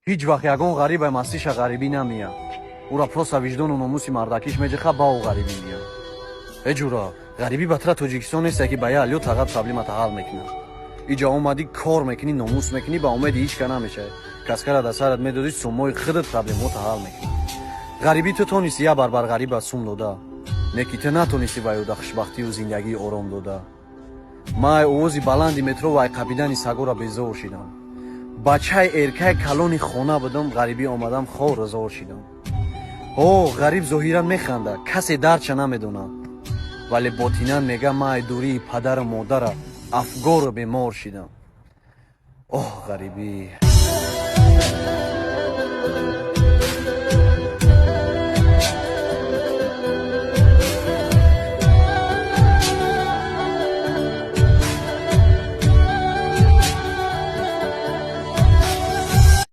Ҳеҷ вақт ягон ғарибай мастиша ғарибӣ намея. Ура просто виҷдону номуси мардакиш меҷиха, ба ӯ ғарибӣ мея. Э ҷура, ғарибӣ ба тра Тоҷикистон несте, ки ба я алё тағат проблемата ҳал мекунад. Иҷа омадӣ, кор мекунӣ, номус мекунӣ, ба умеди ҳеҷ ка намешавӣ. Каскара дар сарат медодӣ, суммои худат проблемота ҳал мекунӣ. Ғарибӣ ту тонисти я барбар ғариба сум дода, не ки ту натонистӣ ба ёда хушбахтию зиндагии ором дода. Ман ай овози баланди метро ва ай қапидани сагора безор шидам. Бачаи эркаи калони хона будам, ғарибӣ омадам, хор зор шидам. О, ғариб зоҳиран механда, касе дардша намедонад, вале ботинан мега: ман ай дурии падару модара афгору бемор шидам. Оҳ, ғарибӣ.